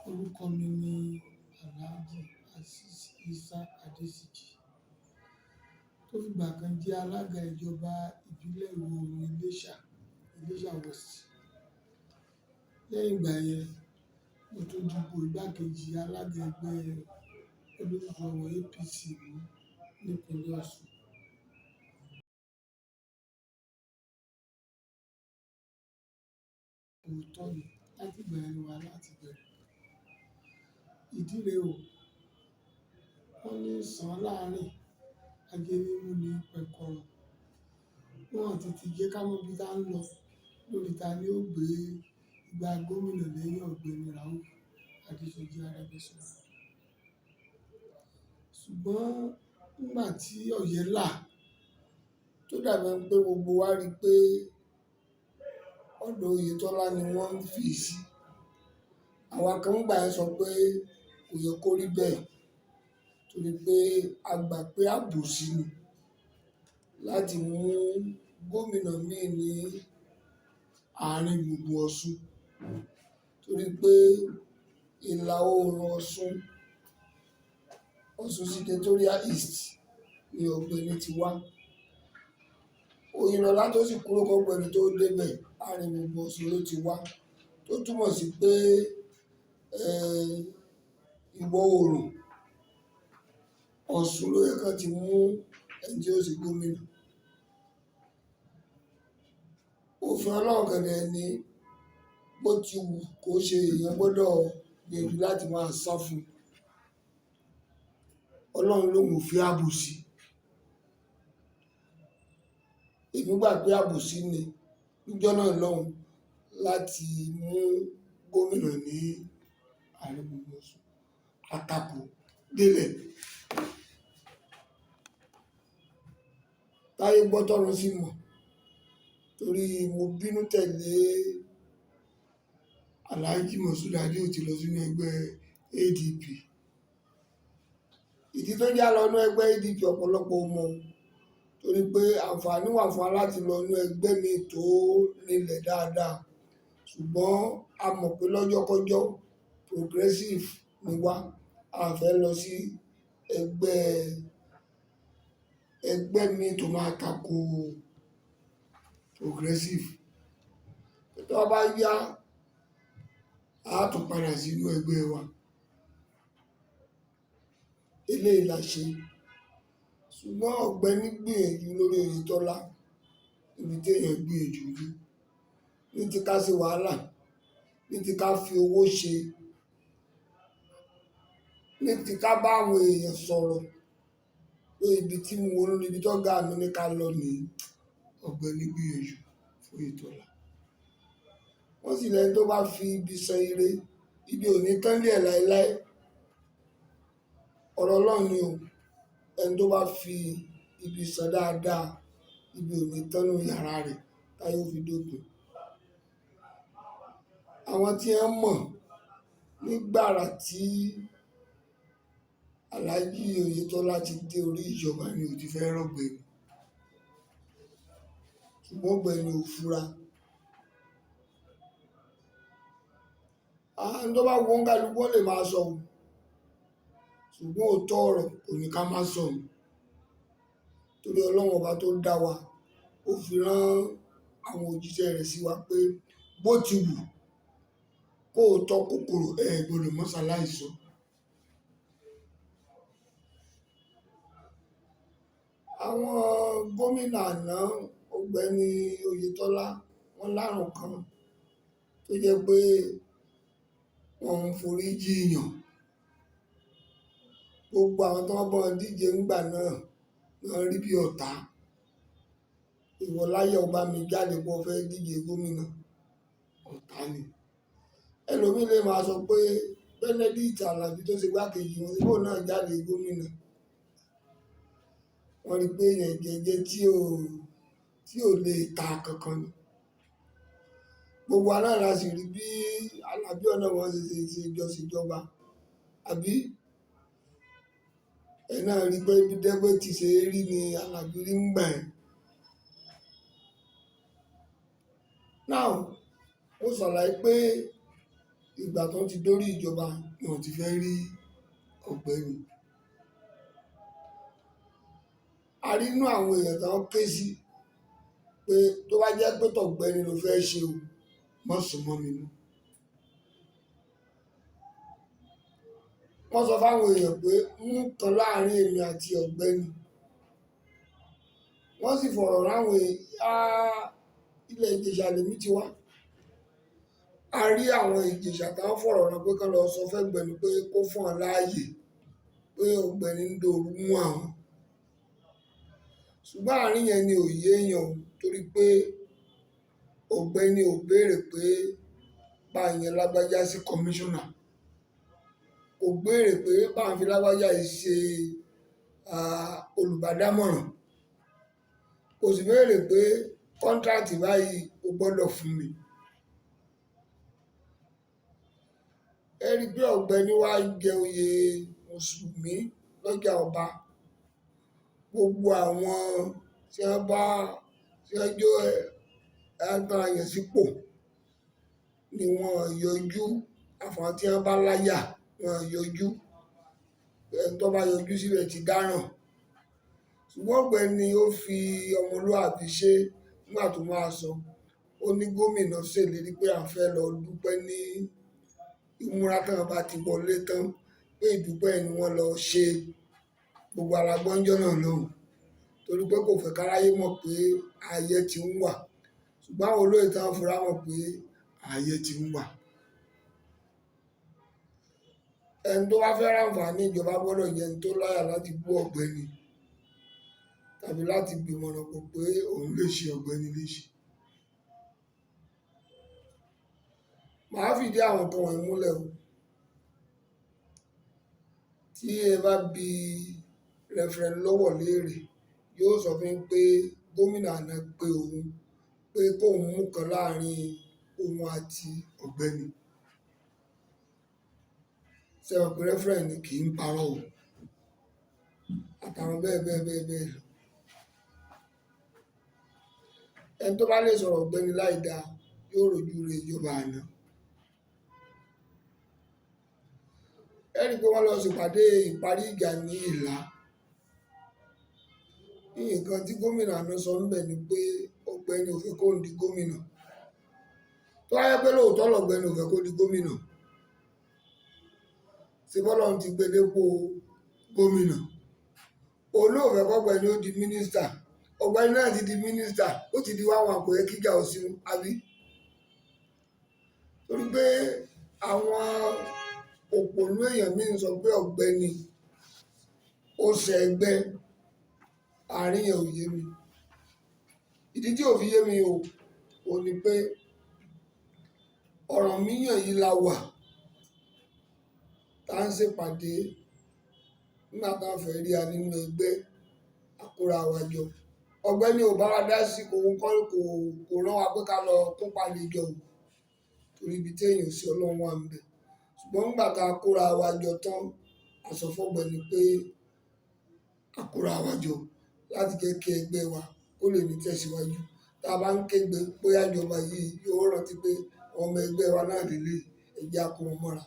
Orúkọ mi ni Alhaji Azeez Isa Adésìjí, tó fìgbà kan jẹ́ alága ìjọba ìbílẹ̀ Ìwọ̀-oòrùn Iléṣà, Iléṣà West. Lẹ́yìn ìgbà yẹn, mo tún dupò igbákejì alága ẹgbẹ́ olóṣùṣù ọwọ̀ APC mú nípínlẹ̀ Ọ̀ṣun. Òótọ́ ni, láti ìgbà yẹn ni wàhálà ti bẹ̀rẹ̀. Ìdí rèé o, wọ́n ní sàn án láàárín, ajé ní mú ní pẹ̀kọ̀rọ̀. Wọn ò tètè jẹ́ ká mọ ibi tá ń lọ lórí ta ni ó gbé igbá gómìnà lẹ́yìn Ọ̀gbẹ́ni Rauf Adésọjí Arẹ́gbẹ́ṣọlá. Ṣùgbọ́n nígbà tí ọ̀yẹ́ là, tó dàbí ẹni pé gbogbo wa rí pé ọ̀dọ̀ Oyètọ́lá ni wọ́n ń fi sí. Àwa kan nígbà yẹn sọ pé kò yẹ kó rí bẹ́ẹ̀, torí pé a gbà pé àbòsí ni láti mú gómìnà míì ní àárín gbùngbùn Ọ̀ṣun, torí pé ìlà oòrùn Ọ̀ṣun, Ọ̀ṣun Senatorial East ni Ọ̀gbẹ́ni ti wá. Oyinlọ́lá tó sì kúrò kọ́gbẹ́ni tó débẹ̀, àárín gbùngbùn Ọ̀ṣun ló ti wá, tó túmọ̀ sí pé ìwọ̀ oòrùn Ọ̀ṣun ló yẹ kán ti mú ẹni tí ó ṣe gómìnà. Òfin Ọlọ́run kẹ̀dẹ̀ ní bó ti wù kó ṣe, èèyàn gbọ́dọ̀ gbìyànjú láti máa sá fún un. Ọlọ́run lòun ò fi àbòsí. Èmi gbà pé àbòsí ni níjọ́ náà lọ́hùn láti mú gómìnà ní àárín gbùngbùn Ọ̀ṣun. Àtakò délẹ̀. Táyé gbọ́ tọ́run sì mọ̀, torí mo bínú tẹ̀lé Alhaji Moshood Adeoti lọ sínú ẹgbẹ́ ADP. Ìdí tó já lọ inú ẹgbẹ́ ADP ọ̀pọ̀lọpọ̀ ò mọ̀, torí pé àǹfààní wà fún wa láti lọ inú ẹgbẹ́ mi tó rinlẹ̀ dáadáa. Ṣùgbọ́n a mọ̀ pé lọ́jọ́kọ́jọ́ progressive ni wá, a fẹ́ lọ sí ẹgbẹ́ mi tó máa tako progressive. Tó bá yá, a tún padà sínú ẹgbẹ́ wa. Eléyìí la ṣe. Ṣùgbọ́n Ọ̀gbẹ́ni gbìyànjú lórí Oyètọ́lá níbi tí èèyàn gbìyànjú dé. Ní ti ká ṣe wàhálà, ní ti ká fi owó ṣe, ní ti ká bá àwọn èèyàn sọ̀rọ̀ pé ibi tí mo ń lọ, ibi tó ga mi ní ká lọ ní, Ọ̀gbẹ́ni gbìyànjú fún Oyètọ́lá. Wọ́n sì lẹ́ni tó bá fi ibi san ire, ibi ò ní tán lé ẹ̀ láéláé. Ọ̀rọ̀ Ọlọ́run ni o. Ẹni tó bá fi ibi san dáadáa, ibi ò ní tán nínú yàrá rẹ̀ táyé ó fi dópin. Àwọn tí wọ́n mọ̀ nígbàrà tí Alhaji Oyètọ́lá ti dé orí ìjọba ni ò ti fẹ́ rọ̀gbẹ́ni. Ṣùgbọ́n Ọ̀gbẹ́ni ò fura. Àwọn tó bá wo ń kálukú wọ́n lè máa sọ o. Ṣùgbọ́n òótọ́ ọ̀rọ̀ kò ní ká má sọ o. Torí Ọlọ́run ọba tó dá wa, ó fi rán àwọn òjíṣẹ́ rẹ̀ sí wa pé bó ti wù kó tọ́ kòkòrò, ẹ gbọ́dọ̀ má ṣaláì sọ. Àwọn gómìnà àná, Ọ̀gbẹ́ni Oyètọ́lá, wọ́n lárùn kan tó jẹ́ pé wọ́n ń forí jìyàn. Gbogbo àwọn tó ń bọ́ díje ńgbà náà wọ́n rí bí ọ̀tá. Ìwọ láyé ọba mi jáde pé o fẹ́ díje gómìnà, ọ̀tá ni. Ẹlòmíì lè máa sọ pé Benedict Alabi tó ṣe igbákejì wọn, síbò náà jáde gómìnà. Wọ́n rí pé èèyàn jẹ́jẹ́ tí ò lè ta kankan ni. Gbogbo wa náà la sì rí bí Alabi ọ̀nà wọn ṣe ṣe jọ ṣèjọba. Àbí ẹ náà rí pé bí dẹ́gbẹ́tì ṣe rí ni Alabi rí ń gbà ẹ́. Now, mo ṣàlàyé pé Ìgbà tó ti dórí ìjọba ni wọ́n ti fẹ́ rí ọ̀gbẹ́ni. A rí inú àwọn èèyàn tó ń ké sí pé tó bá jẹ́ pé tọ̀gbẹ́ni ló fẹ́ ṣe o, má sún mọ́ mi mọ́. Wọ́n sọ fáwọn èèyàn pé mú kan láàrin èmi àti ọ̀gbẹ́ni. Wọ́n sì fọ̀rọ̀ ráwọn èèyàn. Ilẹ̀ Ìjẹ̀ṣà lèmi ti wá. A rí àwọn Ìjẹ̀ṣà táwọn fọ̀rọ̀ rán pé kán lọ sọ fẹ́gbẹ́ni pé kó fún ọ láàyè, pé ọ̀gbẹ́ni ń dòrú mú àwọn. Ṣùgbọ́n àárín yẹn ni ò yé èèyàn o, torí pé ọ̀gbẹ́ni ò béèrè pé bá a yan lágbájá sí kọmíṣánná, kò béèrè pé bá a fi lágbájá yìí ṣe olùbádámọ̀ràn, kò sì béèrè pé kọ́ńtrátì báyìí o gbọ́dọ̀ fún mi. Ẹ rí i pé ọ̀gbẹ́ni wá jẹ oyè mùsùlùmí lọ́jà ọba. Gbogbo àwọn tí wọ́n bá tí wọ́n jó ẹgbẹ́ yẹn sípò ni wọ́n yọjú, àfọ̀n tí wọ́n bá láyà wọ́n yọjú. Ẹni tó bá yọjú síbẹ̀ ti dáràn. Ṣùgbọ́n ọ̀gbẹ́ni ó fi ọmọlúàbí ṣe nígbà tó máa sọ. Ó ní gómìnà ṣèlérí pé à ń fẹ́ lọ dúpẹ́ ní ìmúra tán bá ti wọlé tán, pé ìdúpẹ́ ni wọ́n lọ ṣe. Gbogbo ara gbọ́njọ́ náà lóhùn, torí pé kò fẹ́ káráyé mọ̀ pé ayé ti ń wà. Ṣùgbọ́n àwọn olóyè tán fura mọ̀ pé ayé ti ń wà. Ẹni tó bá fẹ́ ráǹfààní ìjọba gbọ́dọ̀ jẹ́ ẹni tó láyà láti bú ọ̀gbẹ́ni tàbí láti gbìmọ̀ràn pọ̀ pé òun lè ṣe ọ̀gbẹ́ni léṣe. Màá fìdí àwọn nǹkan wọ̀nyí múlẹ̀ o. Tí ẹ bá bi Reverend Lọ́wọ̀ léèrè, yóò sọ fún yín pé gómìnà àná pé òun pé kóun mú kan láàrin òun àti ọ̀gbẹ́ni. Ṣé ẹ mọ̀ pé Reverend kì í parọ́ o? Àtàwọn bẹ́ẹ̀ bẹ́ẹ̀ bẹ́ẹ̀ bẹ́ẹ̀ lọ. Ẹni tó bá lè sọ̀rọ̀ ọ̀gbẹ́ni láì dáa yóò rojú re ìjọba àná. Ẹ rí i pé wọ́n lọ ṣèpàdé ìparí ìjà ní Ìlá. Nǹkan tí gómìnà àná sọ ńbẹ̀ ni pé ọ̀gbẹ́ni ò fẹ́ kó di gómìnà. Tó bá jẹ́ pé lóòótọ́ lọ̀gbẹ́ni ò fẹ́ kó di gómìnà, ṣé bọ́lọ́run ti gbé dépò gómìnà? Òun náà ò fẹ́ kọ́gbẹ́ni ó di mínísítà. Ọ̀gbẹ́ni náà ti di mínísítà, ó ti di wá wọn, kò yẹ kíjà ó sí àbí? Torí pé àwọn òpònú èèyàn míì ń sọ pé ọ̀gbẹ́ni ó ṣe ẹgbẹ́, àárín yẹn ò yé mi. Ìdí tí ò fi yé mi o, ò ní pé Ọ̀rànmíyàn yìí la wà tá ń ṣèpàdé nígbà tá a fẹ́ rí a nínú ẹgbẹ́ àkúrà wa jọ. Ọ̀gbẹ́ni ò bá wa dá sí, kò kọ́, kò rán wa pé ká lọ kópa lè jọ o, torí ibi tí èèyàn sí Ọlọ́run wà ńbẹ̀. Ṣùgbọ́n nígbà tá a kóra wa jọ tán, a sọ fọ́gbẹ́ni pé a kóra wa jọ láti jẹ́ kí ẹgbẹ́ wa kó lè ní tẹ̀síwájú. Tá a bá ń kégbe bóyá ìjọba yìí yóò rántí pé ọmọ ẹgbẹ́ wa náà lélẹ̀, ẹ jẹ́ á kó wọn mọ́ra.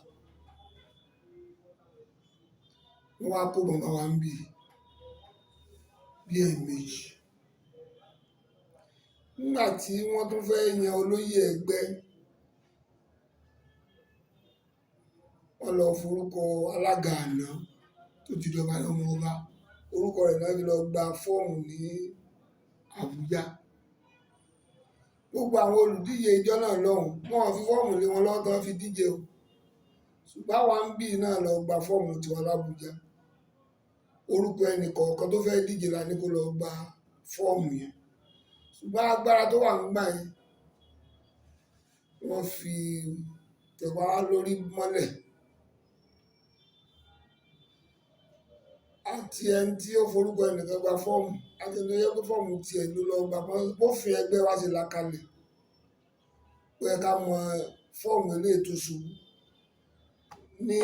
Wọ́n wá kó bàbá wa ń bì bí ẹ̀ẹ̀mejì. Nígbà tí wọ́n tún fẹ́ yan olóyè ẹgbẹ́, wọ́n lọ forúkọ alága àná tó ti dọba ọmọ ọba, orúkọ rẹ̀ náà fi lọ gba fọ́ọ̀mù ní Àbújá. Gbogbo àwọn olùdíje ìjọ náà lọ́hùn, wọ́n fi fọ́ọ̀mù lé wọn lọ́wọ́ tán fi díje o. Ṣùgbọ́n àwa ń bì náà lọ gba fọ́ọ̀mù tiwa l'Ábújá. Orúkọ ẹnì kọ̀ọ̀kan tó fẹ́ díje la ní kó lọ gba fọ́ọ̀mù yẹn. Ṣùgbọ́n agbára tó wà nígbà yẹn, wọ́n fi tẹ̀ wá lórí mọ́lẹ̀. Àti ẹni tí ó forúkọ ẹnìkan gba fọ́ọ̀mù, àti ẹni tó jẹ́ pé fọ́ọ̀mù tiẹ̀ ló lọ gba, bófin ẹgbẹ́ wa ṣe là kalẹ̀. Ó yẹ ká mọ fọ́ọ̀mù eléyìí tó ṣubú ní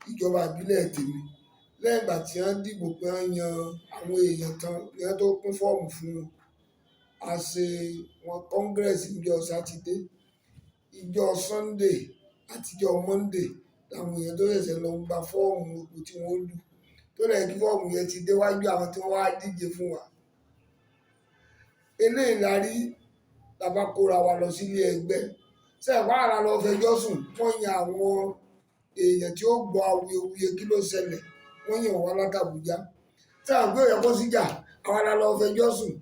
ìjọba ìbílẹ̀ tèmi. Lẹ́yìn ìgbà tí wọ́n dìbò pé wọ́n yan àwọn èèyàn tán ni wọ́n tó pín fọ́ọ̀mù fún wọn. A ṣe wọn congress níjọ́ Sátidé. Ìjọ́ Sunday Àtijọ́ Monday làwọn èèyàn tó ṣẹ̀ṣẹ̀ lọ ń gba fọ́ọ̀mù ipò tí wọ́n lù, tó lẹ̀ kí fọ́ọ̀mù yẹn ti déwájú àwọn tí wọ́n wá díje fún wa. Eléyìí la rí la bá kóra wa lọ sílé ẹgbẹ́. Sẹ́ẹ̀ wá ara lọ fẹjọ́ sùn, wọ́n yan àwọn èèyàn tí ó gbọ́ awuyewuye kí ló ṣẹlẹ̀, wọ́n yàn wá látàbújá. Sẹ́ẹ̀ pé ó yẹ kó síjà, àwa la lọ fẹjọ́ sùn.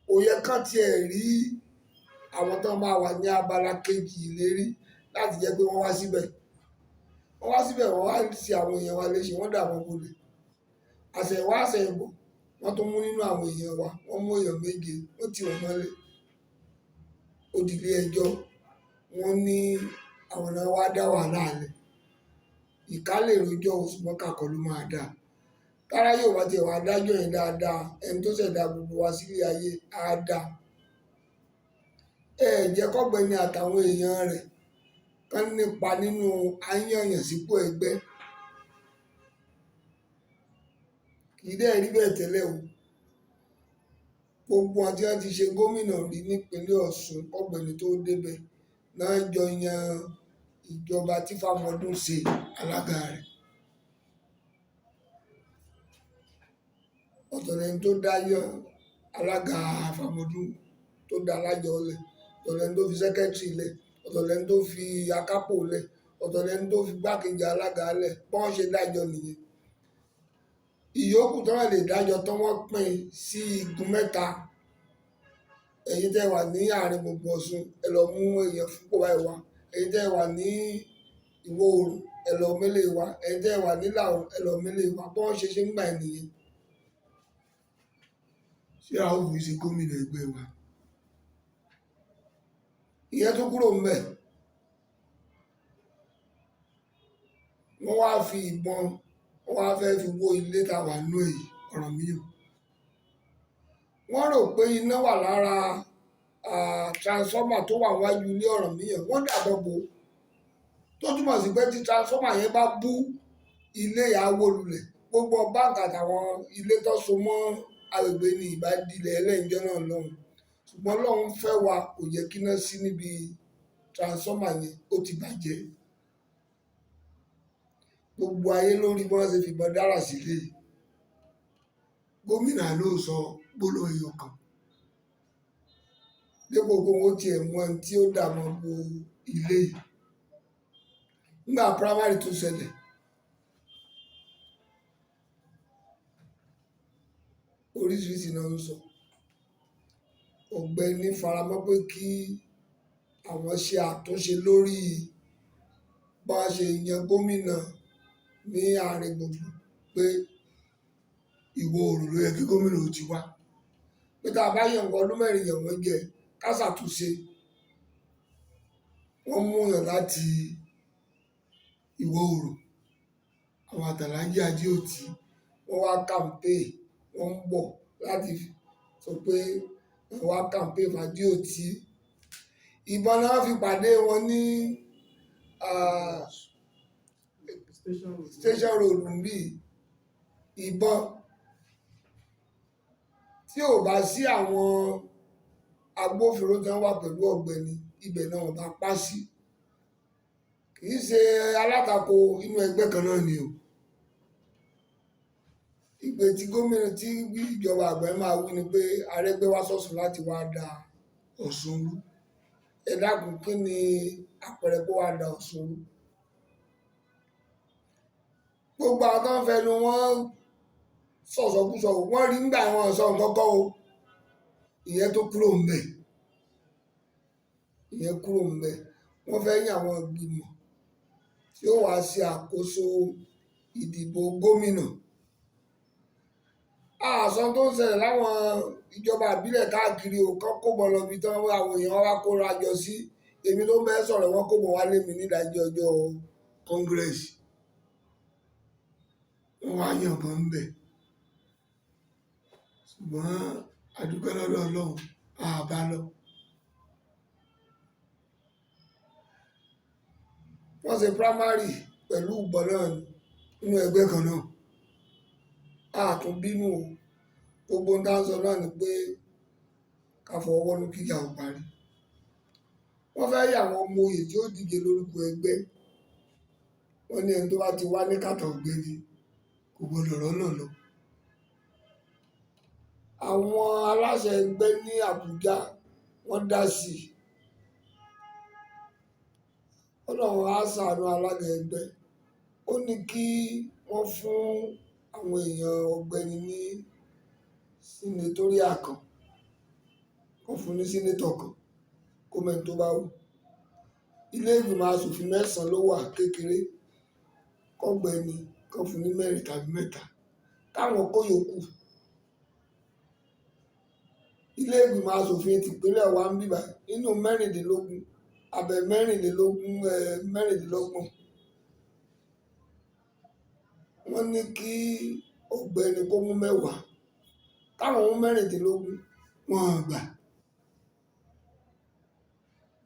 Kò yẹ kán tiẹ̀ rí àwọn tó máa wà ní abala kejì ìlérí láti jẹ́ pé wọ́n wá síbẹ̀. Wọ́n wá síbẹ̀, wọ́n wá sí àwọn èèyàn wa léṣe, wọ́n dà wọ́n bolẹ̀. Àṣẹ̀wá àṣẹ̀bọ̀, wọ́n tún mú nínú àwọn èèyàn wa, wọ́n mú èèyàn 7, wọ́n tì wọ́n mọ́lé. Ó di ilé ẹjọ́, wọ́n ní àwọn náà wá dá wàhálà lẹ̀. Ìkà lè rojọ́, ṣùgbọ́n kàkọ́ ló máa dà. Tára yóò bá tiẹ̀ wá dájọ́ yẹn dáadáa, ẹni tó ṣẹ̀dá gbogbo wa sílé ayé á dá. Ẹ jẹ́ kọ́gbẹ́ni àtàwọn èèyàn rẹ̀ kán nípa nínú àyànyàn sípò ẹgbẹ́. Kì í dẹ́ rí bẹ́ẹ̀ tẹ́lẹ̀ o. Gbogbo àwọn tí wọ́n ti ṣe gómìnà rí nípínlẹ̀ Ọ̀ṣun kọ́gbẹ́ni tó débẹ̀ náà jọ yan ìjọba tí Fámọdún ṣe alága rẹ̀. Ọ̀tọ̀ lẹni tó dá yan alága Fámọdún tó dá alájọ lẹ̀, ọ̀tọ̀ lẹni tó fi sẹ́kẹ́tìrì lẹ̀, ọ̀tọ̀ lẹni tó fi akápò lẹ̀, ọ̀tọ̀ lẹni tó fi gbákejì alága lẹ̀. Bọ́n ṣe dájọ́ nìyẹn. Ìyókù tó wà lè dájọ́ tán, wọ́n pín sí igun mẹ́ta. Ẹ̀yin tẹ́ wà ní àárín gbùngbùn Ọ̀ṣun, ẹ lọ mú èèyàn fúnpò báyìí wá. Ẹ̀yin tẹ́ wà ní ìwọ̀ oòrùn, ẹ lọ mélé wá. Ẹ̀yin tẹ́ wà nílà oòrùn, ẹ lọ mélé wá. Bọ́n ṣe ṣe ń gbà nìyẹn. Ṣé a ó fi ṣe gómìnà ẹgbẹ́ wa? Ìyẹn tó kúrò ńbẹ̀. Wọ́n wá fi ìbọn, wọ́n wá fẹ́ fi wó ilé tá a wà nínú èyí, Ọ̀rànmíyàn. Wọ́n rò pé iná wà lára transformer tó wà wájú ilé Ọ̀rànmíyàn, wọ́n dàbọ̀ bò ó. Tó túmọ̀ sí pé tí transformer yẹn bá bú, ilé yà á wó lulẹ̀. Gbogbo báǹkì àtàwọn ilé tó so mọ́ agbègbè ní ìbá dilẹ̀ ẹlẹ́njọ́ náà lọ́hùn. Ṣùgbọ́n Ọlọ́run fẹ́ wa, kò jẹ́ kí iná sí níbi transformer yẹn, ó ti bàjẹ́. Gbogbo ayé lórí bí wọ́n ṣe fìbọn dára sílé. Gómìnà ló sọ gbólóhùn ẹyọ kan. Dípò kó wọ́n tiẹ̀ mú ẹni tí ó dààmú bo ilé yìí. Nígbà primary tó ṣẹlẹ̀, oríṣiríṣi náà ń sọ. Ọ̀gbẹ́ni faramọ́ pé kí àwọn ṣe àtúnṣe lórí bá ṣe yan gómìnà ní àárín gbùngbùn, pé ìwọ̀ oòrùn ló yẹ kí gómìnà ó ti wá. Pé tá a bá yàn wọ́n ọdún mẹ́rin yàn wọ́n jẹ, ká ṣàtúnṣe. Wọ́n mú yàn láti ìwọ̀ oòrùn. Àwọn àtàlájì Adéòtí wọ́n wá campaign, wọ́n ń bọ̀ láti sọ pé wọ́n wá campaign fún Adéòtí. Ìbọn náà fi pàdé wọn ní Station Road níbí. Ìbọn tí ò bá sí àwọn agbófinró tí wọ́n wà pẹ̀lú ọ̀gbẹ́ni, ibẹ̀ náà wọ́n bá pa sí. Kì í ṣe alátakò, inú ẹgbẹ́ kan náà ni o. Ìpè tí gómìnà tí ìjọba àgbà máa wí ni pé Arẹ́gbẹ́ wá sọ̀sùn láti wá da Ọ̀ṣun rú. Ẹ dákun, kí ni àpẹẹrẹ pé wá da Ọ̀ṣun rú? Gbogbo àwọn tó ń fẹnu wọn sọ̀sọ̀kúsọ, wọ́n rí nígbà wọn sọ nǹkan kan o. Ìyẹn tó kúrò ńbẹ̀. Ìyẹn kúrò ńbẹ̀. Wọ́n fẹ́ yàn àwọn ìgbìmọ̀ tí ó wá ṣe àkóso ìdìbò gómìnà. Àṣọ tó ń ṣẹlẹ̀ láwọn ìjọba ìbílẹ̀ káàkiri ò kán kó bọ̀ lọ bí tán àwọn èèyàn wá kóra jọ sí. Èmi tó ń bẹ́ sọ̀rọ̀, wọ́n kó bọ̀ wá lé mi nídàájí ọjọ́ Congress. Wọ́n wá yànbọn ńbẹ̀. Ṣùgbọ́n a dúpẹ́ lọ́dọ̀ Ọlọ́run, a bá lọ. Wọ́n ṣe primary pẹ̀lú ìbọn náà nínú ẹgbẹ́ kan náà. A tún bínú o. Gbogbo ohun tá a sọ náà ni pé ká fọwọ́ wọ́nú kí ìjà ó parí. Wọ́n fẹ́ yà àwọn ọmọ oyè tí ó díje lórúkọ ẹgbẹ́. Wọ́n ní ẹni tó bá ti wá ní kàtà ọ̀gbẹ́ni kò gbọdọ̀ rọ́nà lọ. Àwọn aláṣẹ ẹgbẹ́ ní Àbújá wọ́n dá sí i. Ọlọ́run á ṣàánú alága ẹgbẹ́. Ó ní kí wọ́n fún àwọn èèyàn ọ̀gbẹ́ni ní senatorial kan, kó fún ní senator kan, kó mẹ́ni tó bá wù. Ilé ìgbìmọ̀ asòfin 9 ló wà kékeré, kọ́gbẹ́ni kan fún ní 4 tàbí 3, káwọn kó yòókù. Ilé ìgbìmọ̀ asòfin tìpínlẹ̀ wa ń bíbà nínú 16 abẹ 24, 26. Wọ́n ní kí ọ̀gbẹ́ni kó mú 10, káwọn mú 16, wọ́n gbà.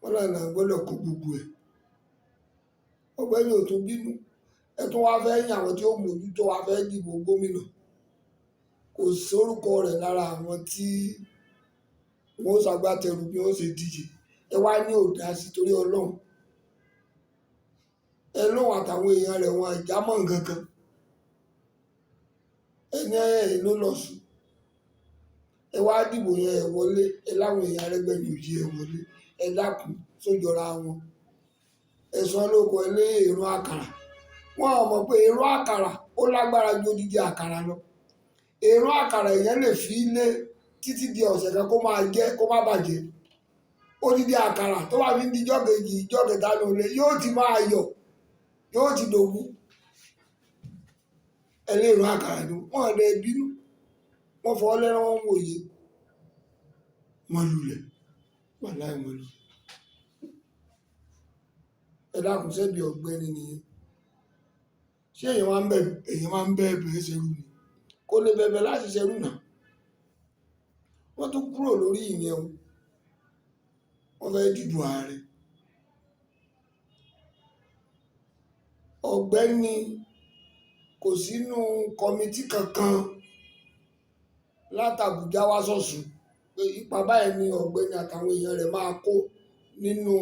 Wọ́n lànà gbọ́dọ̀ kó gbogbo ẹ̀. Ọ̀gbẹ́ni ò tún bínú. Ẹ tún wá fẹ́ yàn àwọn tí ó mójútó wá fẹ́ dìbò gómìnà. Kò sórúkọ rẹ̀ lára àwọn tí wọ́n ó ṣagbátẹrù bí wọ́n ṣe díje. Ẹ wá ní ò dá sí torí Ọlọ́run. Ẹ lóhùn àtàwọn èèyàn rẹ̀ wọn àjámọ̀ nǹkan kan. Ẹni ẹ̀yìn ló lọ sùn. Ẹ wá dìbò yẹn ẹ wọlé. Ẹ láwọn èèyàn Arẹ́gbẹ́ ní òjì ẹ wọlé. Ẹ dákun sójọra wọn. Ẹ sọ lóko ẹ lé èrò àkàrà. Wọ́n ò mọ̀ pé èrò àkàrà ó lágbára ju odidi àkàrà lọ. Èrò àkàrà èèyàn lè fi lé títí di ọ̀sẹ̀ kan kó máa jẹ́ kó má bàjẹ́. Odidi àkàrà tó bá fi ń di ijọ́ kejì, ijọ́ kẹta ní olè yóò ti máa yọ̀, yóò ti dògún. Ẹ lé èrò àkàrà ni wọ́n lè bínú. Wọ́n fọwọ́ lẹ́rán wọ́n wòye. Wọ́n lulẹ̀. Wàláì wọ́n lulẹ̀. Ẹ dákun ṣebí ọ̀gbẹ́ni nìyẹn. Ṣé èèyàn máa ń bẹ̀, èèyàn máa ń bẹ̀ bẹ̀ ṣerú ni? Kò lè bẹ̀bẹ̀ láti ṣerú náà. Wọ́n tún kúrò lórí ìyẹn o. Wọ́n fẹ́ dìbò ààrẹ. Ọ̀gbẹ́ni kò sínú committee kankan láti Àbújá wá sọ̀sùn pé ipa báyìí ni ọ̀gbẹ́ni àtàwọn èèyàn rẹ̀ máa kó nínú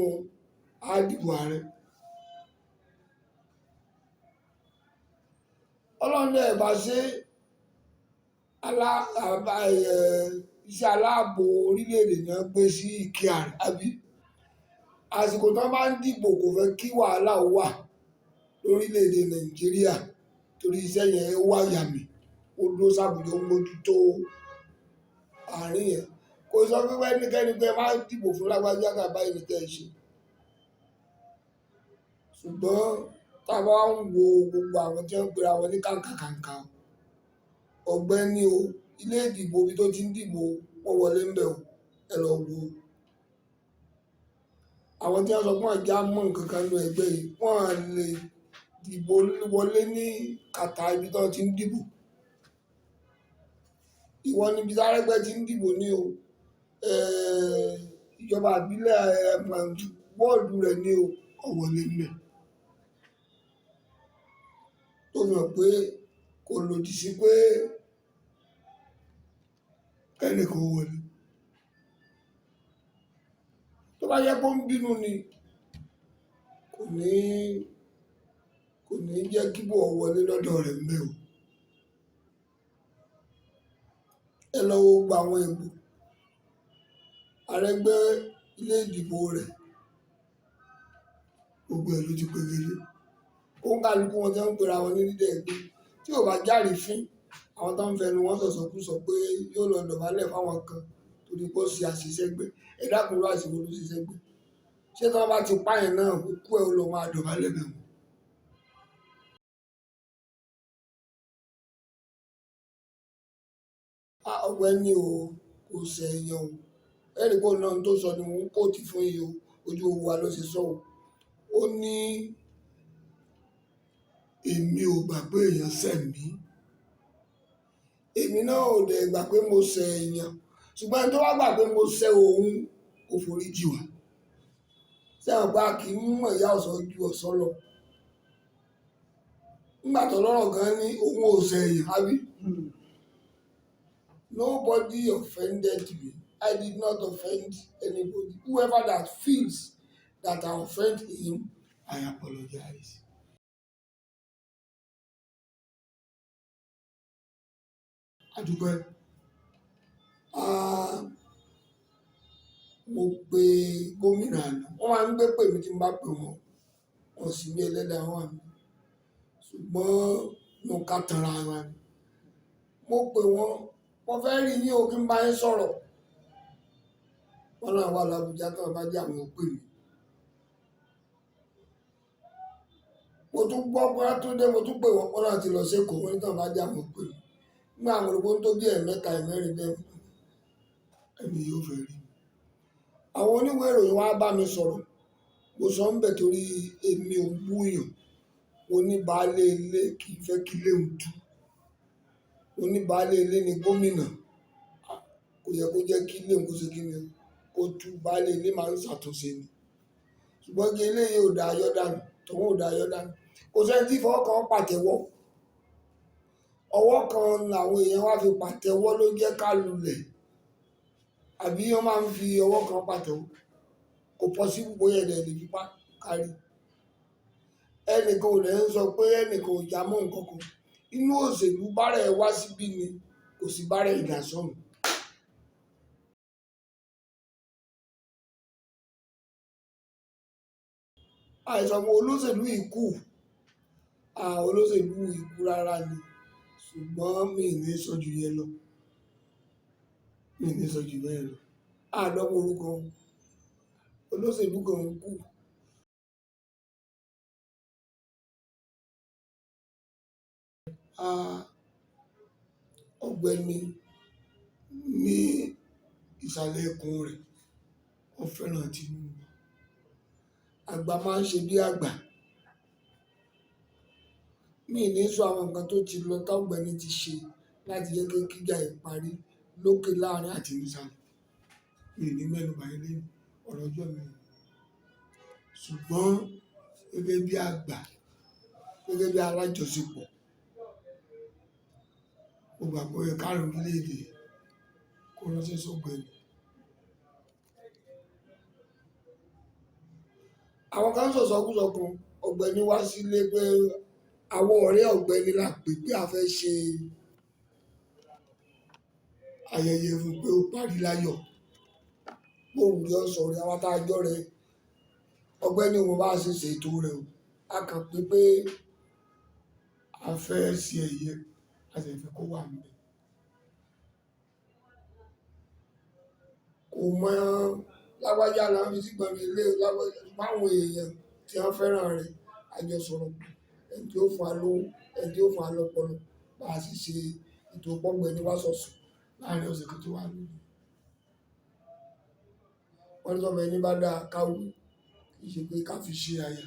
àdìbò ààrẹ. Ọlọ́run lè bá ṣe iṣẹ́ aláàbò orílẹ̀-èdè náà gbé sí ìkíà rẹ̀, àbí? Àsìkò tí wọ́n bá ń dìbò kò fẹ́ kí wàhálà wà lórílẹ̀-èdè Nàìjíríà torí iṣẹ́ yẹn wà yàmì. Ó dúró sábùjá ó mójútó àárín yẹn. Kò sọ pé ẹnikẹ́ni pé ẹ má dìbò fún lágbájá kà báyìí ní kẹ́ ẹ ṣe. Ṣùgbọ́n tá a bá ń wo gbogbo àwọn tí wọ́n ń pera wọn ní kàǹkàkàǹkà, ọ̀gbẹ́ni o, ilé ìdìbò ibi tó ti ń dìbò wọ́n wọlé ń bẹ̀ o, ẹ lọ wo. Àwọn tí wọ́n sọ pé wọ́n já mọ́ nǹkan kan nínú ẹgbẹ́ yìí, wọ́n lè dìbò wọlé ní kàtà ibi tó ti ń dìbò. Ìwọ níbi tí Arẹ́gbẹ́ ti ń dìbò ní o, ìjọba ìbílẹ̀ wọ́ọ̀dù rẹ̀ ní o, ó wọlé ń bẹ̀. Tó fi hàn pé kò lòdì sí pé kẹ́nìkan ó wọlé. Tó bá yẹ kó ń bínú ni, kò ní jẹ́ kí bò ó wọlé lọ́dọ̀ rẹ̀ ń bẹ̀ o. Ẹ lọ wo gbogbo àwọn ìbò. Arẹ́gbẹ́ ilé ìdìbò rẹ̀ gbogbo ẹ̀ ló ti pegedé. Òǹkàlùkù wọn tí wọ́n ń pera wọn ní leader ẹgbẹ́ tí ò bá járe fín àwọn tó ń fẹnu wọn sọ̀sọkúsọ pé yóò lọ dọ̀bálẹ̀ fáwọn kan torí pé ó ṣe àṣìṣe gbé. Ẹ dákun irú àṣìṣe wo ló ṣiṣẹ́ gbé? Ṣé tí wọ́n bá ti pààyàn náà òkú ẹ̀ ó lọ máa dọ̀bálẹ̀ bẹ̀ wọ́n? Ọ̀gbẹ́ni o, kò ṣẹ̀yàn o. Ẹ rí pé òun náà tó sọ ni mò ń kóòtù fún yìí o. Ojú owó wa ló ṣe sọ o. Ó ní èmi ò gbà pé èèyàn ṣẹ̀ mí. Èmi náà ò dẹ̀ gbà pé mo ṣẹ̀ èèyàn. Ṣùgbọ́n ẹni tó bá gbà pé mo ṣẹ̀ òun, ó forí jì wá. Ṣé ẹ mọ̀ pé a kì í mú ìyá ọ̀ṣọ́ ju ọ̀ṣọ́ lọ? Nígbà tó lọ́rọ̀ gan ní òun ò ṣẹ̀ èèyàn, àbí? Nobody offended me. I did not offend anybody. Whoever that feels that I offend him, I apologize. Adúpẹ́. Ah, mo pe gómìnà àná, wọ́n máa ń gbé pè mí tí n bá pè wọ́n, wọ́n sì ní ẹlẹ́dàá wọn mi, ṣùgbọ́n mo ká tanra wa ni. Mo pè wọ́n, mo fẹ́ rí yín o, kí n bá yín sọ̀rọ̀. Wọ́n náà wà l'Ábùjá, tí wọ́n bá jẹ́ àwọn ò pè mí. Mo tún gbọ́ pé wọ́n tún dé, mo tún pè wọ́n, wọ́n náà ti lọ s'Ékòó, wọ́n ní tí wọ́n bá jẹ́ àwọn ò pè mí. Nígbà àwọn olùkọ́ tó bí ẹ̀ẹ̀mẹ́ta, ẹ̀ẹ̀mẹ́rin bẹ́ẹ̀, ẹni yóò fẹ́ rí mi. Àwọn oníwèé ìròyìn wá bá mi sọ̀rọ̀. Mo sọ ń bẹ̀ torí èmi ò búyàn. Oníbaálé ilé kì í fẹ́ kí ilé òun tú. Oníbaálé ilé ni gómìnà. Kò yẹ kó jẹ́ kí ilé òun kó ṣe kí ni kó tú. Baálé ilé máa ń ṣàtúnṣe ni. Ṣùgbọ́n kí ilé yìí ò da ayọ́ dànù, tòun ò da ayọ́ dànù. Kò sẹ́ni tí ìfọwọ́ kan pàtẹ́wọ́. Ọwọ́ kan làwọn èèyàn wá fi pàtẹ́wọ́ ló jẹ́ ká lulẹ̀. Àbí wọ́n máa ń fi ọwọ́ kan pàtẹ́wọ́. Kò possible bóyá ẹ̀dẹ̀ lè fipá kárí. Ẹnìkan ò dẹ̀ ń sọ pé ẹnìkan ò já mọ́ nǹkan kan. Inú òṣèlú bára ẹ wá síbí ni, kò sí bára ìdásọ́nù. Àìsàn àwọn olóṣèlú ikú, àwọn olóṣèlú ikú rárá ni. Ṣùgbọ́n mi ò ní sọ ju yẹn lọ. Mi ò ní sọ ju bẹ́ẹ̀ lọ. A lọ́mọ orúkọ olóṣèlú kan ń kú. Ọ̀gbẹ́ni ní ìsàlẹ̀ ikùn rẹ̀, ó fẹ́ràn Tinubu. Àgbà máa ń ṣe bí àgbà. Mi ò ní sọ àwọn nǹkan tó ti lọ t'Ọ̀gbẹ́ni ti ṣe láti jẹ́ kí kíjà yìí parí lókè láàrin àti nísàlẹ̀. Mi ò ní mẹ́nu bà eléyìí, ọ̀rọ̀ ọjọ́ mi ni. Ṣùgbọ́n gẹ́gẹ́ bí àgbà, gẹ́gẹ́ bí alájọṣepọ̀, mo gbà pé ó yẹ káàrẹ orílẹ̀-èdè kó ránṣẹ́ sọ́gbẹ́ni. Àwọn kan ń sọ̀sọkúsọ kan, Ọ̀gbẹ́ni wá sílé pé àwọn ọ̀rẹ́ Ọ̀gbẹ́ni la pè pé a fẹ́ ṣe ayẹyẹ fún pé ó parí láyọ̀. Bóun yóò sọ̀rọ̀ àwọn tá a jọ rẹ̀. Ọ̀gbẹ́ni òun bá ṣe ṣètò rẹ̀ o. A kàn pé pé a fẹ́ ṣe ẹ̀yẹ, a sì fẹ́ kó wà níbẹ̀. Kò mọ̀ lágbájá la ń fi sígbọ̀n mi lé lágbájá. Báwọn èèyàn tí wọ́n fẹ́ràn rẹ̀, a jọ sọ̀rọ̀. Ẹni tí ó fún wa lówó, ẹni tí ó fún wa lọ́pọlọ, bá a sì ṣe ètò pọ́gbẹ́ni wá sọ̀sọ̀ láàárín ọ̀sẹ̀ kan tó wà lónìí. Wọ́n ní sọ́mọ ẹni bá dáa ká wí, kì í ṣe pé ká fi ṣe aya.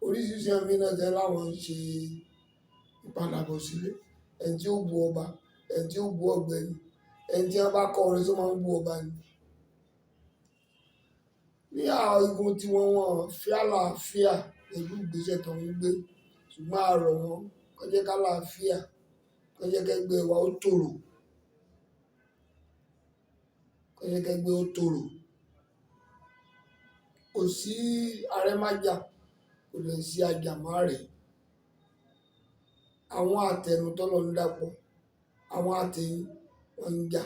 Oríṣiríṣi àmì náà jẹ́ láwọn ń ṣe ìpadàbọ̀ sílé. Ẹni tí ó bu ọba, ẹni tí ó bu ọ̀gbẹ́ni, ẹni tí wọ́n bá kọ́ orin tó máa ń bu ọba ni. Ní àwọn igun tí wọ́n wọ́n fi àlàáfíà pẹ̀lú ìgbésẹ̀ tó ń gbé, ṣùgbọ́n a rọ̀ wọ́n kó jẹ́ ká àlàáfíà, kó jẹ́ kẹ́gbẹ́ wa ó tòrò, kó jẹ́ kẹ́gbẹ́ ó tòrò. Kò sí arẹ́májà, kò lè sí ajàmárẹ̀. Àwọn àtẹnu tọ́lọ́ ń dàpọ̀, àwọn àtẹ̀yìn wọ́n ń jà.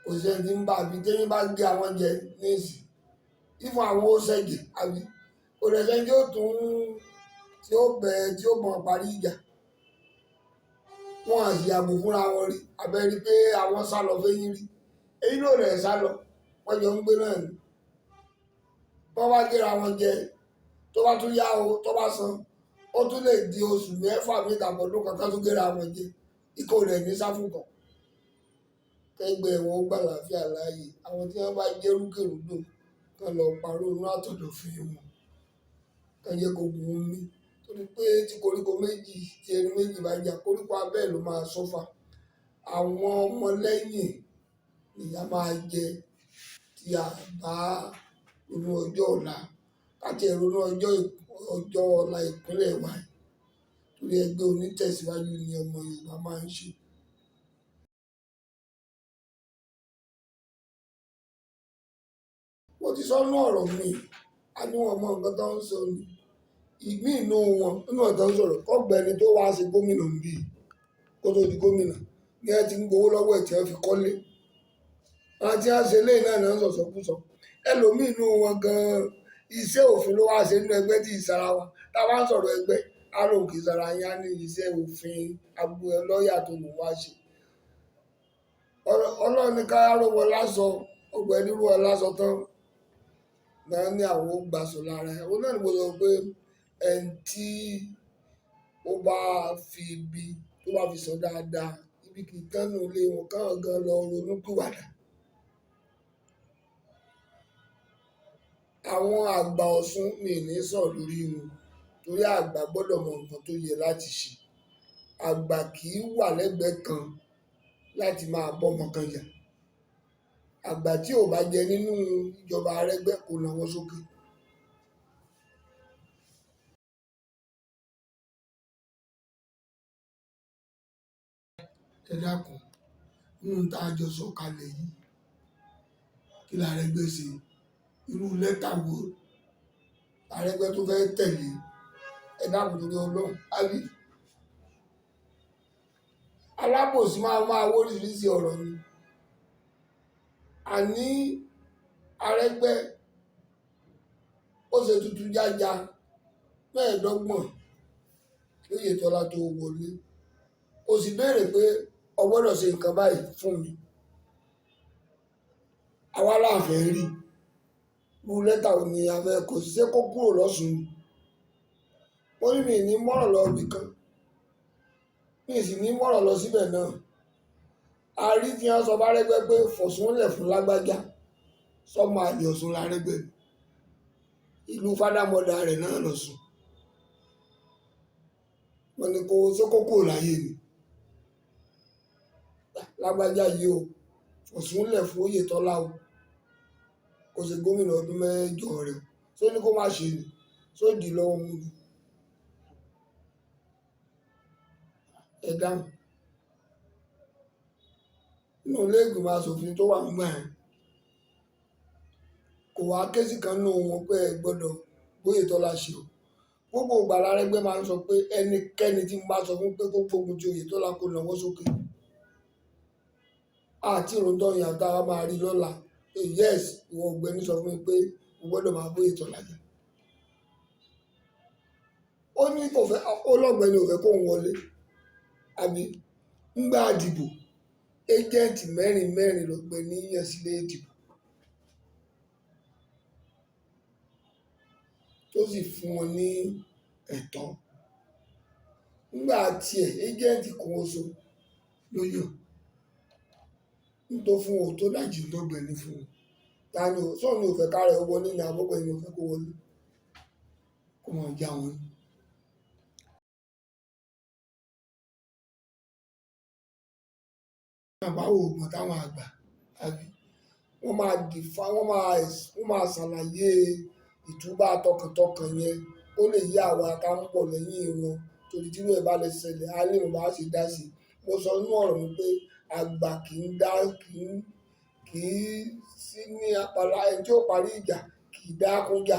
Kò sí ẹni tí ń bá àbí téyín bá gé àwọn jẹ níìsín. Ìfún àwọn ó ṣẹ̀jẹ̀ àbí kò lè sẹ́ni tí ó tún tí ó bẹ̀ tí ó mọ̀ parí ìjà. Wọ́n á sì yàgò fúnra wọn rí. Àbẹ́ rí pé àwọn sálọ fẹ́yín rí. Eyín náà rẹ̀ sálọ, wọ́n jọ ń gbé náà ni. Wọ́n bá géra wọn jẹ, tó bá tún yá o, tó bá san, ó tún lè di oṣù mẹ́fà mẹ́ta bọ̀dún kankan tó géra wọn jẹ. Ikọ̀ rẹ̀ ní sáfù kan. Kẹ́gbẹ́ wọn ó gbà láàfíà láàyè. Àwọn tí wọ́n bá jẹ́ rúkèrúdò kán lọ parọ́ inú àtọ̀dọ̀fin wọn. Kán jẹ́ kó gun omi. Torí pé tí koríko méjì, tí erin méjì bá jà, koríko abẹ́ ẹ̀ ló máa sọ́fà. Àwọn ọmọ lẹ́yìn nìyà máa jẹ tí a bá ronú ọjọ́ ọ̀la. Ká tí ẹ ronú ọjọ́ ọ̀la ìpínlẹ̀ wa yìí. Torí ẹgbẹ́ onítẹ̀síwájú ni ọmọ Yorùbá máa ń ṣe. Mo ti sọ nínú ọ̀rọ̀ mi, a ní wọn mọ nǹkan tó ń sọ ni. Ìmí inú wọn, nínú ọ̀tọ̀ tó ń sọ̀rọ̀, kọ́gbẹ́ni tó wá ṣe gómìnà ń bí kó tó di gómìnà ní ẹ ti ń gbowó lọ́wọ́ ẹ̀ tí wọ́n fi kọ́lé. Àwọn tí wọ́n ṣe léyìí náà náà ń sọ̀sọkúsọ. Ẹlòmíì inú wọn gan-an, iṣẹ́ òfin ló wá ṣe nínú ẹgbẹ́ tí ìsara wa. Tá a bá ń sọ̀rọ̀ ẹgbẹ́, á lóun kì í sara yín, á ní iṣẹ́ òfin agbo lọ́ọ̀yà tó lòun wá ṣe. Ọlọ́run ní ká ró wọn lásọ, ọ̀gbẹ́ni ró wọn lásọ tán. Náà ní àwọn ó gbàsọ lára ẹ̀. Òun náà ni mo sọ pé ẹni tí ó bá fi ibi tó bá fi sọ dáadáa, ibi kì í tán nínú ilé wọn, káwọn gan lọ ronú pìwàdà. Àwọn àgbà Ọ̀ṣun mi ò ní sọ̀rọ̀ lórí wọn, torí àgbà gbọ́dọ̀ mọ nǹkan tó yẹ láti ṣe. Àgbà kì í wà lẹ́gbẹ̀ẹ́ kan láti máa bọ́mọ kan jà. Àgbà tí ò bá jẹ nínú ìjọba Arẹ́gbẹ́ kò nawọ́ sókè. Ẹ dákun, nínú tá a jọ sọ kalẹ̀ yìí, kí l'Arẹ́gbẹ́ ṣe? Irú lẹ́tà wo l'Arẹ́gbẹ́ tó fẹ́ tẹ̀lé? Ẹ dákun torí Ọlọ́run, àbí? Alábòsí máa máa wó oríṣiríṣi ọ̀rọ̀ ni. Àní Arẹ́gbẹ́ ó ṣe tuntun jája mẹ́ẹ̀ẹ́dọ́gbọ̀n kí Oyètọ́lá tó wọlé. Ó sì béèrè pé o gbọ́dọ̀ ṣe nǹkan báyìí fún mi. Àwa la fẹ́ rí. Irú lẹ́tà wo ni a fẹ́ kọ sí? Ṣé kó kúrò lọ́ṣùn ni? Mo ní mi ò ní mọ̀rọ̀ lọ ibìkan. Mi sì ní mọ̀rọ̀ lọ síbẹ̀ náà. A rí tí wọ́n sọ fún Arẹ́gbẹ́ pé fọ̀súnlẹ̀ fún lágbájá. Sọ́mọ àlè Ọ̀ṣun l'Arẹ́gbẹ́ ni. Ìlú fádámọ̀dá rẹ̀ náà lọ̀ṣun. Wọ́n ní kó ṣé kó kúrò láyé ni. Lágbájá yìí o, fọ̀súnlẹ̀ fún Oyètọ́lá o. Kó ṣe gómìnà ọdún mẹ́jọ rẹ̀ o. Ṣé ó ní kó má ṣe ni? Ṣé ó dì í lọ́wọ́ mú ni? Ẹ dáhùn. Nínú ilé ìgbìmọ̀ aṣòfin tó wà nígbà yẹn, kò wá ké sí kan nínú wọn pé ẹ gbọ́dọ̀ bóyètọ́lá ṣe o. Gbogbo ìgbà l'Arẹ́gbẹ́ máa ń sọ pé ẹnikẹ́ni tí mo bá sọ fún pé kó gbógun ti Oyètọ́lá kó nawọ́ sókè. Àti ìròǹtọ́ ìyàwó tá a máa rí lọ́la. Yes, ìwọ ọ̀gbẹ́ni sọ fún mi pé mo gbọ́dọ̀ máa bóyètọ́lá jà. Ó ní kò fẹ́, ó lọ́gbẹ́ni ò fẹ́ kó ń wọlé. Àbí ńgbà àdìbò, ẹ́jẹ̀ǹtì mẹ́rin mẹ́rin lọ́gbẹ́ni yàn sílé ìdìbò. Tó sì fún wọn ní ẹ̀tọ́. Ńgbà tiẹ̀, ẹ́jẹ̀ǹtì kan oṣù ló yàn. Ń tó fún wọn tó dájú lọ́gbẹ́ni fún wọn. Ta ni ò, sóun ni ò fẹ́ ká rẹ̀ wọlé ni àbọ̀gbẹ́ni ò fẹ́ kó wọlé. Kó máa já wọn ni. Àbáwò ògùn táwọn àgbà, àbí? Wọ́n máa dìfá, wọ́n máa ṣàlàyé ìtúbà tọkàntọkàn yẹn kó lè yé àwa tá ń bọ̀ lẹ́yìn wọn. Torí tí irú ẹ̀ bá lè ṣẹlẹ̀, á lè mọ̀ bá ṣe dá sí i. Mo sọ nínú ọ̀rọ̀ mi pé àgbà kì í dá, kì í sí ní apala ẹni tí ó parí ìjà kì í dá kún jà.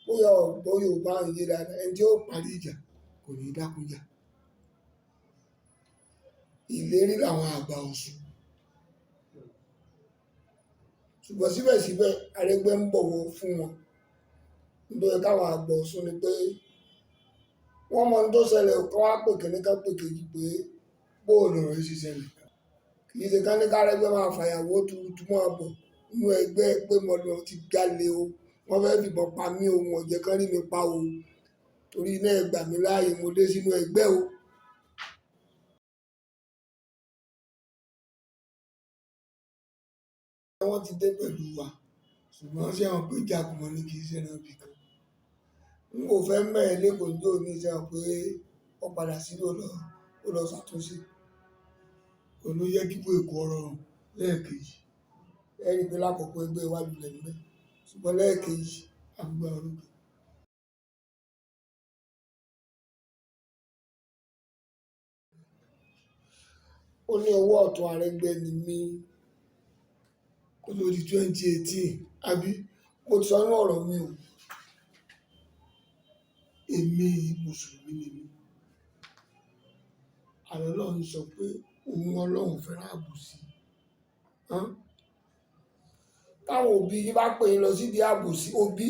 Bóyá ọ̀gbọ́n Yorùbá ń yé dáadáa, ẹni tí ó parí ìjà kò ní dá kún jà. Ìlérí làwọn àgbà Ọ̀ṣun. Ṣùgbọ́n síbẹ̀síbẹ̀ Arẹ́gbẹ́ ń bọ̀wọ̀ fún wọn. Nítorí káwọn àgbà Ọ̀ṣun ni pé wọ́n mọ ohun tó ṣẹlẹ̀ kán wá pè kíní ká pè kejì pé bóò lọ̀rọ̀ yìí ṣe ṣẹlẹ̀. Kì í ṣe ká ní k'Arẹ́gbẹ́ máa fàyàwọ́ tuurutu máa bọ̀ nínú ẹgbẹ́ pé mo lọ ti jalè o. Wọ́n fẹ́ fìbọn pa mí o, wọn ò jẹ́ kán rí mi pa o. Torí náà ẹ gbà mí láàyè mo dé sínú ẹgbẹ́ o. Wọ́n ti dé pẹ̀lú wa, ṣùgbọ́n ṣé àwọn pé ìjàkùmọ̀ ni kì í ṣe ẹran ibì kan. N kò fẹ́ mẹ́ẹ̀ lẹ́kọ̀ọ́ ní òní ṣe àwọn pé ó padà sílé ó lọ ṣàtúnṣe. Òun ló yẹ kí bó Èkó rọrùn lẹ́ẹ̀kejì. Ẹ rí i pé lákọ̀ọ́kọ́ ẹgbẹ́ wa lulẹ̀ ńbẹ̀, ṣùgbọ́n lẹ́ẹ̀kejì a gbé orókè. Ó ní ọwọ́ ọ̀tún Arẹ́gbẹ́ ni mí. Kò Kó tó di 2018, àbí mo ti sọ nínú ọ̀rọ̀ mi o. Èmi Mùsùlùmí ni mí. Àlọ́ Ọlọ́run sọ pé òun Ọlọ́run fẹ́ràn àbòsí. Hán? Táwọn òbí yín bá pè yín lọ sídìí àbòsí, òbí,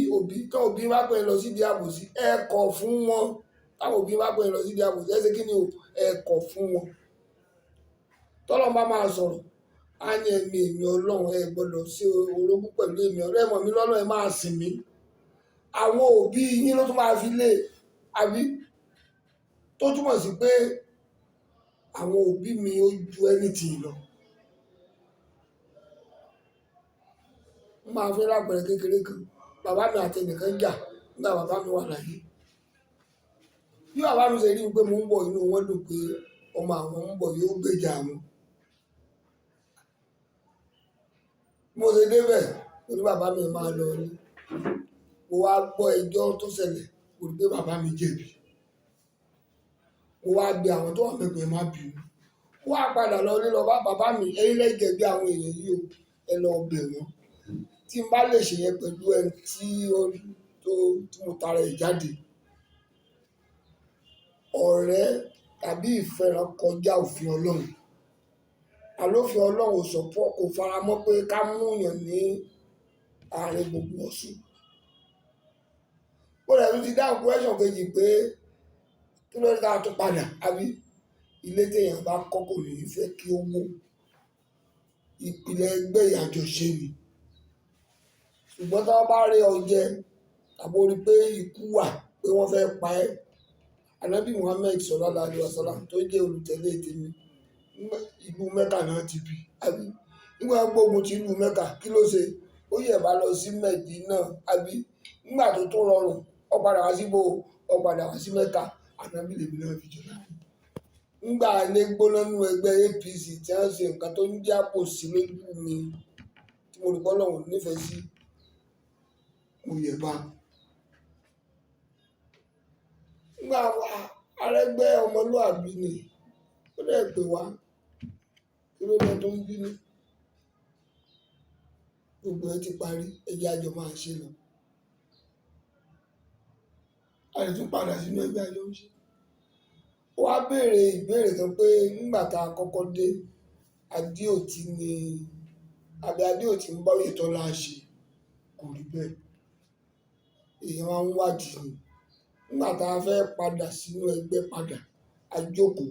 táwọn òbí yín bá pè yín lọ sídìí àbòsí, ẹ kọ̀ fún wọn. Táwọn òbí yín bá pè yín lọ sídìí àbòsí, ẹ ṣe kí ni o? Ẹ kọ̀ fún wọn. Tọ́lọ́run bá máa sọ̀rọ̀, á ní ẹ̀mí èmi Ọlọ́run, ẹ gbọ́dọ̀ ṣe orogún pẹ̀lú èmi Ọlọ́run, ẹ mọ̀ mí lọ́lọ́run, ẹ máa sìn mí. Àwọn òbí yín ló tún máa fi lé, àbí? Tó túmọ̀ sí pé àwọn òbí mi ó ju anything lọ. Mo máa fẹ́ lápẹẹrẹ kékeré kan. Bàbá mi àti ẹnìkan jà nígbà bàbá mi wà láyé. Bí bàbá mi ṣe rí pé mò ń bọ̀, inú wọn dùn pé ọmọ àwọn ń bọ̀ yóò gbèjà àwọn. Mo ṣe dé bẹ̀, mo ní bàbá mi máa lọ ní. Mo wá gbọ́ ẹjọ́ tó ṣẹlẹ̀, mo rí pé bàbá mi jẹ̀bi. Mo wá bẹ àwọn tó wà níbẹ̀ pé ẹ má bínú. Mo wá padà lọ ilé lọ bá bàbá mi, ẹ̀yin lẹ jẹ̀bi àwọn èèyàn yìí o, ẹ lọ bẹ̀ wọ́n. Tí n bá lè ṣe yẹn pẹ̀lú ẹni tí ó tó tí mo tara ẹ̀ jáde. Ọ̀rẹ́ tàbí ìfẹ́ràn kọjá òfin Ọlọ́run. Àlófin Ọlọ́run ò sọ̀pọ̀ kò faramọ́ pé ká mú èèyàn ní àárín gbogbo Ọ̀ṣun. Mo dẹ̀ tún ti dáhùn question kejì pé kí ló dé tá a tún padà, àbí? Ilé tí èèyàn bá kọ́ kò ní fẹ́ kí ó wó. Ìpìlẹ̀ ẹgbẹ́ àjọṣe ni. Ṣùgbọ́n tí wọ́n bá rí ọ jẹ tàbí o rí pé ikú wà pé wọ́n fẹ́ pa ẹ́. Ànábì Muhammad Sallallahu Alaihi Wasallam tó jẹ́ olùtẹ̀lé tèmi, ìlú Mecca náà ti bí, àbí? Nígbà wọ́n gbógun ti ìlú Mecca, kí ló ṣe? Ó yẹ̀ bá lọ sí Medina, àbí? Nígbà tó tún rọrùn, ó padà wá síbò, ó padà wá sí Mecca. Ànábì lèmi náà fi jọ láàrin. Nígbà ilé gbóná nínú ẹgbẹ́ APC tí wọ́n ṣe nǹkan tó ń jẹ́ àbòsí lójú mi tí mo rí pé Ọlọ́run nífẹ̀ẹ́ sí, mo yẹ̀ bá. Nígbà Arẹ́gbẹ́ ọmọlúàbí ni, ó dẹ̀ pè wá, kí ló dé tó ń bínú? Gbogbo ẹ ti parí, ẹ jẹ́ àjọ máa ṣe lọ. A lè tún padà sínú ẹgbẹ́ àjọ ń ṣe. Ó wá béèrè ìbéèrè kan pé nígbà tá a kọ́kọ́ dé, Adéòtí ni, àbí Adéòtí ń bá Oyètọ́lá ṣe, kò rí bẹ́ẹ̀. Èèyàn máa ń wádìí ni. Nígbà tá a fẹ́ padà sínú ẹgbẹ́ padà, a jókòó.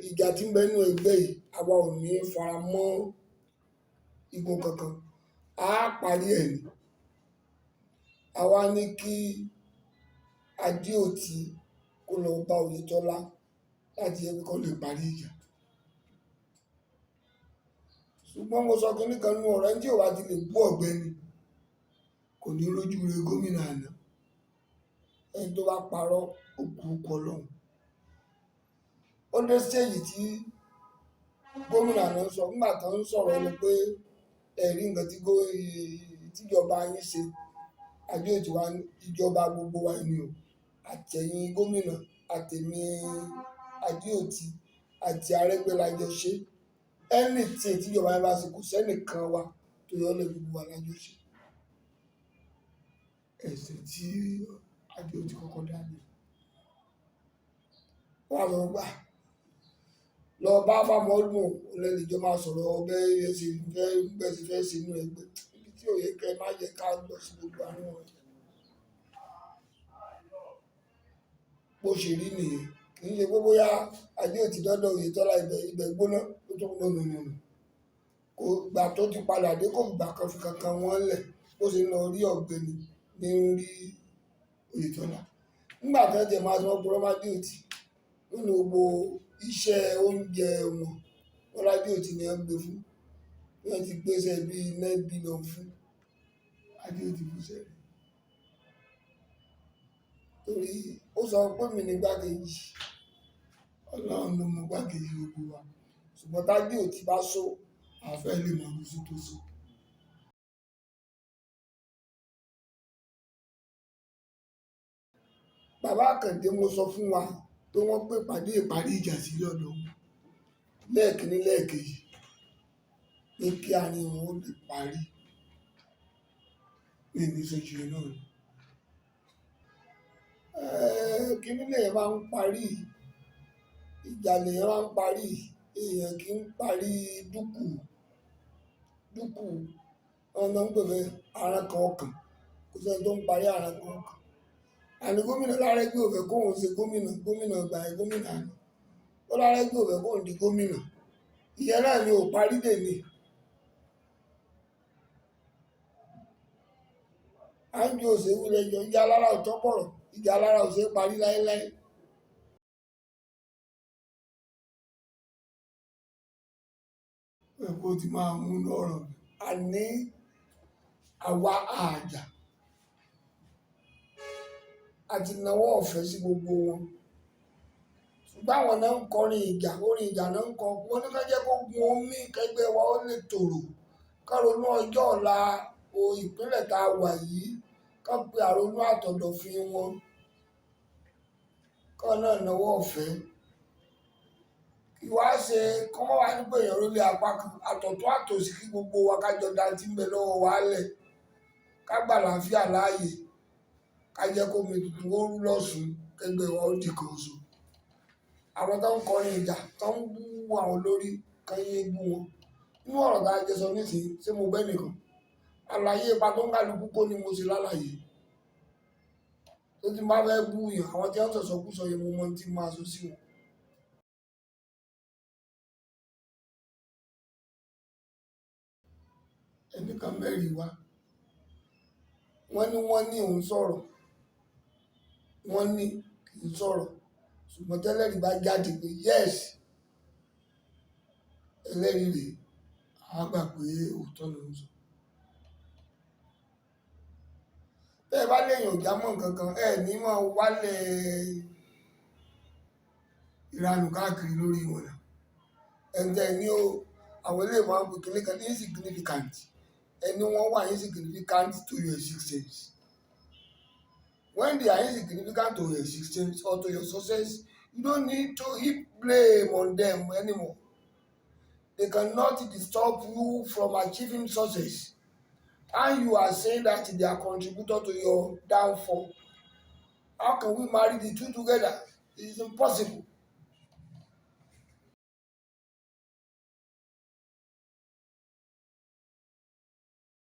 Ìjà tí ń bẹ nínú ẹgbẹ́ yìí, àwa ò ní faramọ́ igun kankan. A parí ẹ̀ ni. Àwa ní kí Adéòtí kó lọ bá Oyètọ́lá láti jẹ́ pé kó lè parí ìjà. Ṣùgbọ́n mo sọ kíní kan nínú ọ̀rọ̀ ẹni tí ò bá ti lè bú ọ̀gbẹ́ni kò ní rójú re gómìnà àná. Ẹni tó bá parọ́, ó kú kú Ọlọ́run. Ó dé stage tí gómìnà àná sọ nígbà tó ń sọ̀rọ̀ lọ pé ẹ̀rí nǹkan tí tíjọba yín ṣe. Adéòtí wá ní ìjọba gbogbo wa ni o. Àtẹ̀yìn gómìnà, àtẹ̀mí Adéòtí àti Arẹ́gbẹ́ la jọ ṣe. Anything tíjọba yín bá ṣe kò sẹ́nìkan wa tó yọ lẹ́ gbogbo wa la jọ ṣe. Ẹ̀ṣẹ̀ tí Adéòtí kọ́kọ́ dá ni. Wọ́n á sọ pé lọ bá Fámọ́lùn, lẹ lè jọ máa sọ̀rọ̀ bẹ́ẹ̀ ṣe fẹ́, bẹ́ẹ̀ ṣe fẹ́ ṣe nínú ẹgbẹ́. Ibi tí ò yẹ kí ẹ má jẹ ká lọ sí gbogbo àárín wọn. Bó ṣe rí nìyẹn. Kì í ṣe pé bóyá Adéòtí dọ́dọ̀ Oyètọ́lá ibẹ̀ gbóná ó tún no no no no. Kò gbà tó ti padà dé kò gbà kan fi kankan wọ́n lẹ̀. Bó ṣe ń lọ rí ọ̀gbẹ́ni ní ń rí Oyètọ́lá. Nígbà tí wọ́n jẹ máa sọ pé wọ́n Adéòtí nínú gbogbo iṣẹ́ oúnjẹ wọn, wọ́n l'Adéòtí ni wọ́n gbé fún. Wọ́n ti gbéṣẹ́ bí 9 billion fún Adéòtí fún iṣẹ́ rẹ̀. Torí ó sọ pé mi ní igbákejì. Ọlọ́run ló mọ igbákejì gbogbo wa. Ṣùgbọ́n tí Adéòtí bá sọ, a fẹ́ lè mọ irú tó sọ. Bàbá Àkàndé mo sọ fún wa pé wọ́n pè ìpàdé ìparí ìjà sí ọ̀dọ̀ wọn lẹ́ẹ̀kínní lẹ́ẹ̀kejì. Pé kí àárín wọn ó lè parí. Mi ò ní sọ ju yẹn náà lọ. Kíní lèèyàn máa ń parí, ìjà lèèyàn máa ń parí, èèyàn kì í parí dúkù. Dúkù, wọ́n máa ń pè bẹ́ẹ̀ àrankàn ọkàn. Kò sí ẹni tó ń parí àrankàn ọkàn. Àní gómìnà l'Arẹ́gbẹ́ ò fẹ́ kóun ṣe gómìnà, gómìnà ìgbà yẹn, gómìnà àná. Ó l'Arẹ́gbẹ́ ò fẹ́ kóun di gómìnà. Ìyẹn náà ni ò parí dèní. Áńjù ò ṣe wí lẹ́jọ́, ìjà alára ò tán bọ̀rọ̀, ìjà alára ò ṣe é parí láéláé. Ó yẹ kó ti máa múnú ọ̀rọ̀ mi. Àní àwa àjà. A ti nawọ́ ọ̀fẹ́ sí gbogbo wọn. Ṣùgbọ́n àwọn náà ń kọrin ìjà, orin ìjà náà ń kọ. Wọ́n ní ká jẹ́ kó gun omi kẹgbẹ́ wa ó lè tòrò. Ká ronú ọjọ́ ọ̀la o ìpínlẹ̀ tá a wà yìí. Ká pe àrònú àtọ̀dọ̀fin wọn. Káwọn náà nawọ́ ọ̀fẹ́. Kí wá ṣe kọ́ mọ́ wá ní pé èèyàn ló lé apá kan. Àtọ̀tún àtòsì kí gbogbo wa ká jọ da tí ń bẹ lọ́wọ́ wa lẹ̀. Ká gbà àlàáfíà láàyè. Ká jẹ́ kó omi tuntun ó rú lọ́ṣun kẹgbẹ́ wa ó di kan ṣo. Àwọn tó ń kọrin ìjà, tó ń bú àwọn olórí, kán yé bú wọn. Nínú ọ̀rọ̀ tá a jọ sọ nísìnyí, ṣé mo bẹ́ nìkan? Àlàyé ipa tó ń kálukú kó ni mo ṣe lálàyé. Tó tí n bá fẹ́ bú èèyàn, àwọn tí wọ́n ń sọ̀sọkúsọ yẹn, mo mọ ohun tí máa sọ sí wọn. Ẹnìkan mẹ́rin wá. Wọ́n ní òun sọ̀rọ̀. Wọ́n ní kì í sọ̀rọ̀. Ṣùgbọ́n tẹ́lẹ̀rí bá jáde pé yes, ẹlẹ́rìí rèé, a gbà pé òótọ́ ló ń sọ. Tẹ́ ẹ bá léèyàn ò jámọ́ nǹkan kan, ẹ ní máa wálẹ̀ ìranù káàkiri lórí wọn náà. Ẹni tẹ́ ẹ ní ó, àwọn eléyìí máa ń pè kíní kan ní insignificant. Ẹni wọ́n wà insignificant to your existence. When they are insignificant to your existence or to your success, you don't need to heap blame on them anymore. They cannot disturb you from achieving success. And you are saying that they are contributor to your downfall. How can we marry the two together? It is impossible.